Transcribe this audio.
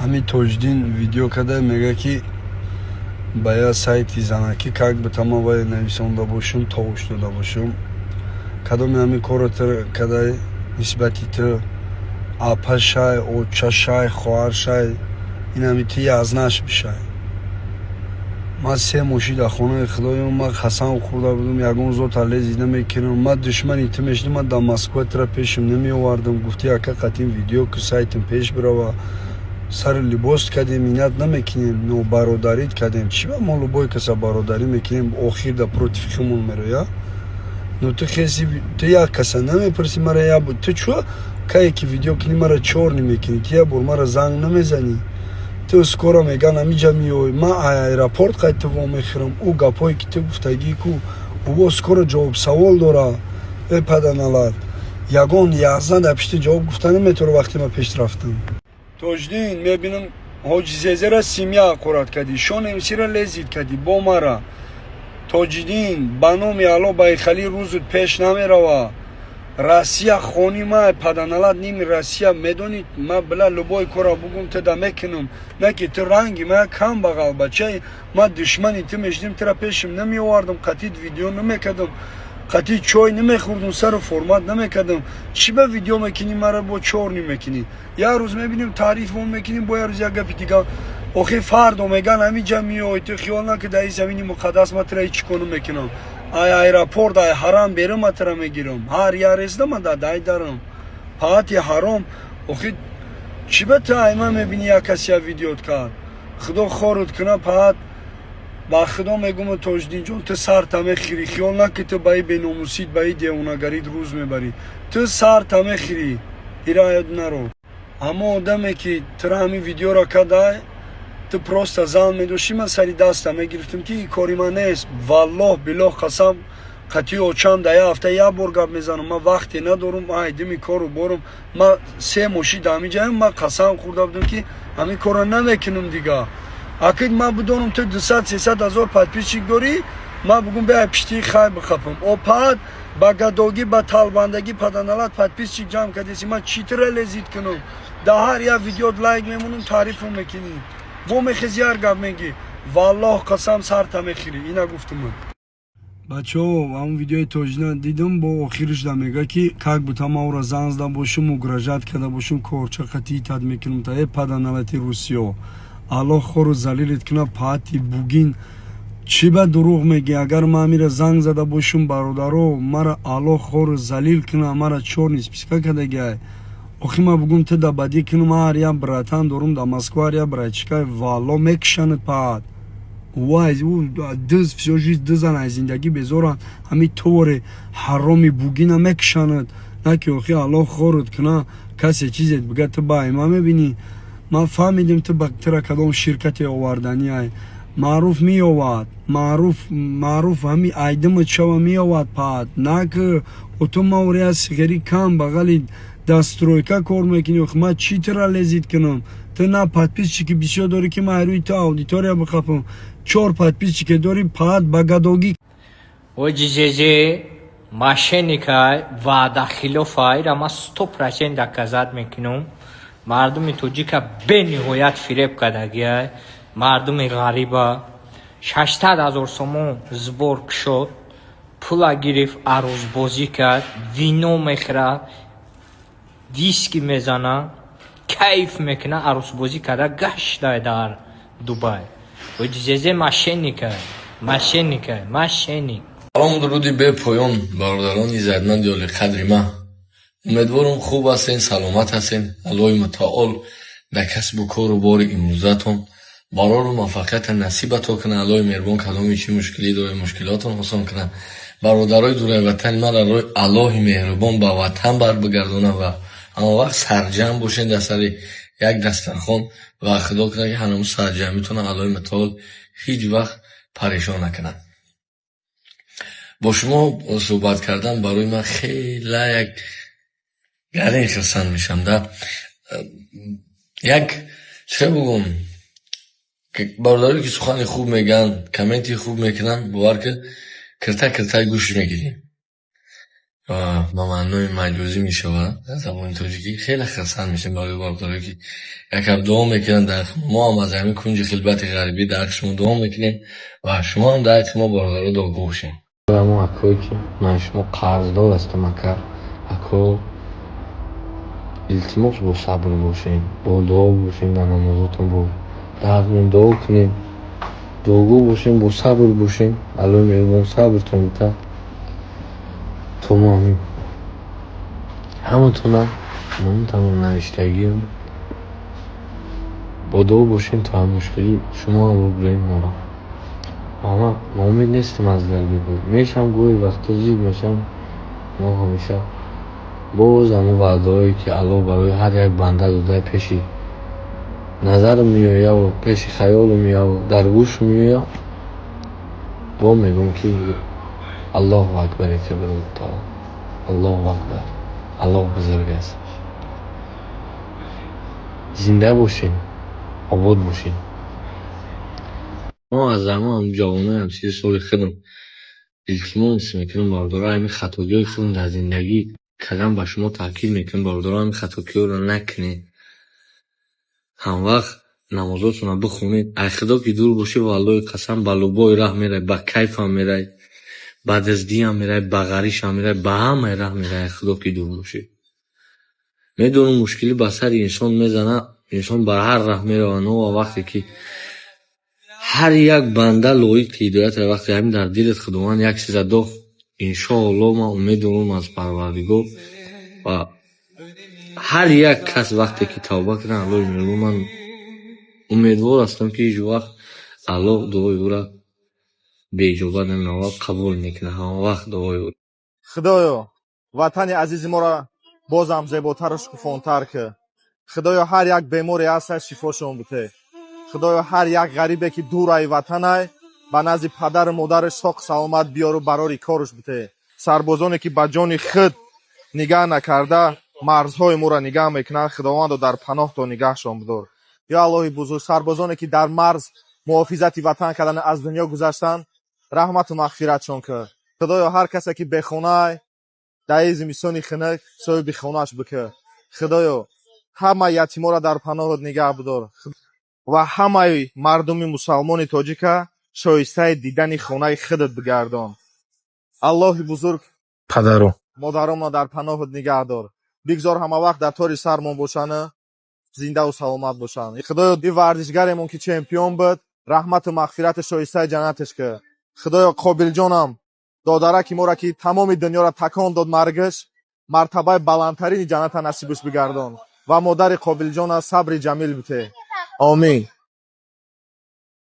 Ҳамин Тоҷиддин видео карда, мега, ки ба я сайти занакӣ как будто ман вай нависонда бошум, товуш дода бошум. Кадоми ҳамин корро кадай нисбати ту? Апашай, очашай, хоҳаршай, инами ту язнаш бишай. Ман 3 моҳ ши дар хонаи худоём, ман қасам хӯрда будум, ягон зота лезить намекунам. Ман душмани ту мешудам, ман дар Москва тура пешам намеовардам. Гуфти, ака, қатим видео ки, сайтам пеш бирава. Сари либос кардем, миннат намекунем, но бародарит кардем. Чӣ ба мо любой каса бародарӣ мекунем, охир да против химон мероя? Но ту хеси, ту як каса намепурсӣ мара, я ту чӯ кае ки видео кунӣ, мара чёрный мекунӣ. Ту як бор мара занг намезанӣ. Ту скоро меган, ҳамиҷа меоӣ, ман аэропорт қайд ту вомехӯрам. Ӯ гапҳое ки ту гуфтагӣ ку, ӯ скоро ҷавоб-савол дора. Э, паданалат, ягон язна дар пишти ҷавоб гуфта наметавона. Вақте ман пеш рафтам, Тоҷдин, мебинам, Ҳоҷи Зезера семья ақурат кардӣ, Шон МСра лезить кардӣ бо мара. Тоҷиддин, ба номи Алло, ба ихали рӯзут пеш намерава. Россия хони ма, паданалат, ними Россия медонӣ. Ма била любой кора бугум, ту да мекунам, на ки ту ранги ма кам бағал бачаи. Ма душмани ту мешудим, тура пешим намеовардам, қатид видео намекардам, қатӣ чой намехӯрдум, сару формат намекардам. Чӣ ба видео мекунӣ, мара бо чёрный мекунӣ? Як рӯз мебинем, таърифмон мекунӣ, бо як рӯз як гапи дигар. Охир фардо меган, ҳамиҷа меои. Ту хиёл накӣ, дар ин замини муқаддас ма тура ҳеҷ кону мекунам. Ай аэропорт, ай ҳарам берун ма тура мегирам. Ҳар як резда ма дар дай дарам, паати ҳаром. Охир чӣ ба ту ай ман мебинӣ, як каси я видеот кард? Худо хорут куна, паат. Ба худо мегӯм, Тоҷиддинҷон, ту сарта мехӯрӣ. Хиёл накӣ, ту ба и беномусид, ба и девонагарид рӯз мебарӣ. Ту сарта мехӯрӣ, ира ёд наро. Аммо одаме ки тура ҳамин видеоро кардай, ту просто зан медошти, ман сари даста мегирифтам, ки ин кори ман нест. Валлоҳ, билоҳ, қасам, қатъи очам да як ҳафта як бор гап мезанам. Ман вақте надорум, айдими кору борум. Ман 3 моҳ ши дар ҳамин ҷаям, ман қасам хӯрда будам, ки ҳамин корро намекунам дига. Акид ман бидонам, ту 200-300 ҳазор подписчик дорӣ, ман бугум, беай пиштии хай бихапам. Опаат ба гадогӣ, ба талбандагӣ, паданалат, подписчик ҷамъ кардеси. Ман чӣ тура лезить кунам? Дар ҳар як видеот лайк мемонам, таърифум мекунӣ, бо мехези, ҳар гап мегӣ. Валлоҳ, қасам, сарта мехӯрӣ. Ина гуфтуман. Бачаҳо, ҳамн видеои Тоҷина дидам, бо охиришда мега, ки как будто ман ӯро зан зада бошум, угрожать карда бошум, корча қатъи тад мекунам. Та э, паданалати русиё, Аллоҳ хору залилит куна, паати бугин. Чӣ ба дурӯғ мегӣ? Агар ман амира занг зада бошум, бародаро, мара Аллоҳ хору залил куна. Мара чёрный списка кардагиай. Охи ман бугум, ту да бадӣ кунум, ҳар як братан дорум дар Москва, ҳар як братчикай, валло, мекушанад, паат. Вай, дыз, всю жизнь дызан, аз зиндагӣ безоранд. Ҳами тори ҳароми бугина мекушанад, на ки. Охи Аллоҳ хорут куна, касе чизе бига, ту ба ма мебинӣ. Ман фаҳмидем, ту ба тура кадом ширкате оварданӣ. Ай маъруф меёвад, маъруф, маъруф ҳами айдима чава меёвад, паат. На ки оту маврия сигари кам бағали дар стройка кор мекунӣ. Охи ман чӣ тура лезить кунам? Ту на подписчики бисёр дорӣ, ки ман рӯи ту аудитория бихапам. Чор подписчике дорӣ, паат, ба гадогӣ. Оҷи Зезе мошенникай, ваъдахилофай. Ра ман 100% доказать мекунам. Мардуми тоҷика бениҳоят фиреб кардагиай. Мардуми ғариба 600 000 сомон сбор кушод, пула гирифт, арӯзбозӣ кард, вино мехӯрад, виски мезана, кайф мекуна, арӯсбозӣ карда гаштай дар Дубай. Оҷи Зезе мошенникай, мошенникай, мошенник. Салому дуруди бепоён, бародарони иззатманди олиқадри ман. Умедворам, хуб ҳастен, саломат ҳастен. Аллоҳи мутаол дар касбу кору бори имрӯзатон барору муваффақията насибато кунад. Аллоҳи меҳрубон кадоми чӣ мушкилӣ доред, мушкилотон осон кунад. Бародарои дураи ватани ман, Аллоҳи меҳрубон ба ватан барбигардонад ва ҳама вақт сарҷамъ бошед дар сари як дастархон ва худо кунад, ки ҳанамун сарҷамъитонро Аллоҳи мутаол ҳеҷ вақт парешон накунад. Бо шумо суҳбат кардан барои ман хела як гарин хурсанд мешавам да як чӣ бугум, бародарое ки сухани хуб мегӯянд, комменти хуб мекунанд, бовар ки кирта кирта гӯш мегирӣ. Ва ба маънои маҷозӣ мешавад дар забони тоҷикӣ. Хеле хурсанд мешавем барои бародарое, ки якам дуо мекунанд дар мо ҳам аз ҳамин кунҷи хилбати ғарибӣ дар шумо дуо мекунем ва шумо ҳам дар ҳаққи мо, бародаро, дуогӯ бошед. Ҳамон акое, ки ман шумо қарздор ҳастам, ака, ако, илтимос, бо сабр бошед, бо дуо бошед, дар намозотон бо дар дуо кунед, дуогӯ бошем, бо сабр бошем. Аллоҳи меҳрубон сабртон бита, то мо ҳамин ҳаматона номтамон навиштагиам. Бо дуо бошем, то ҳам мушкилӣ шумо ҳам рӯбрӯи моро. Ман ноумед нестам аз дарди мешам, гоҳе вақто зид мешам. Мо ҳамеша боз ҳамон ваъдаҳое, ки Аллоҳ барои ҳар як банда додаа, пеши назарам меояву пеши хаёлам меояву дар гӯшам меояд, бо мегӯям, ки Аллоҳу акбари кабиру мутаол, Аллоҳу акбар, Аллоҳ бузург аст. Зинда бошед, обод бошед. Мо аз ҳамон ҷавоноям 30 соли худам илтимос мекунам, бародаро, ҳамин хатогиҳои худам дар зиндагӣ кардам, ба шумо таъкид мекунам, бародаро, ҳамин хатогиҳоро накунед. Ҳамвақт намозотонро бихонед. Ай Худо ки дур бошӣ, валлоҳи қасам, ба любой раҳ меравӣ, ба кайфам меравӣ, ба дуздиам меравӣ, ба ғаришам меравӣ, ба ҳамаи раҳ меравӣ, ай Худо ки дур бошӣ. Медонам, мушкилӣ ба сари инсон мезанад, инсон ба ҳар раҳ меравад, но вақте ки ҳар як банда лоиқи ҳидоят, вақте ҳамин дар дилат Худованд як чиза дод, иншоаллоҳ, ман умед дорам аз Парвардигор, ва ҳар як кас вақте ки тавба кунад, Аллоҳи меҳрубон, ман умедвор ҳастам, ки ҳеҷ вақт Аллоҳ дуои ӯро беиҷобат намемонад, қабул мекунад ҳамавақт дуои ӯро. Худоё, ватани азизи моро бозам зеботару шукуфонтар кӣ. Худоё, ҳар як беморе ҳаста, шифошон бите. Худоё, ҳар як ғарибе, ки дураи ватанай, ба назди падару модараш соқ саломат биёру барори корш бите. Сарбозоне, ки ба ҷони худ нигаҳ накарда марзҳои моро нигаҳ мекунанд, Худовандо, дар паноҳто нигаҳшон бидор. Ё Аллоҳи бузург, сарбозоне, ки дар марз муҳофизати ватан кардан, аз дунё гузаштанд, раҳмату мағфиратшон кӣ. Худоё, ҳар касе, ки бехонаай, дар ин зимистони хунук соҳиби хонааш бикӣ. Худоё, ҳамаи ятиморо дар паноҳат нигаҳ бидор ва ҳамаи мардуми мусалмони тоҷика шоистаи дидани хонаи худат бигардон. Аллоҳи бузург, падару модаронро дар паноҳат нигаҳ дор, бигзор ҳамавақт дар тори сармон бошанд, зиндаву саломат бошанд. Худоё, ин варзишгаремон, ки чемпион буд, раҳмату мағфирати шоистаи ҷаннаташ кӣ. Худоё, Қобилҷонам, додараки моро, ки тамоми дунёро такон дод маргаш, мартабаи баландтарини ҷанната насибаш бигардон ва модари Қобилҷона сабри ҷамил бите. Омин.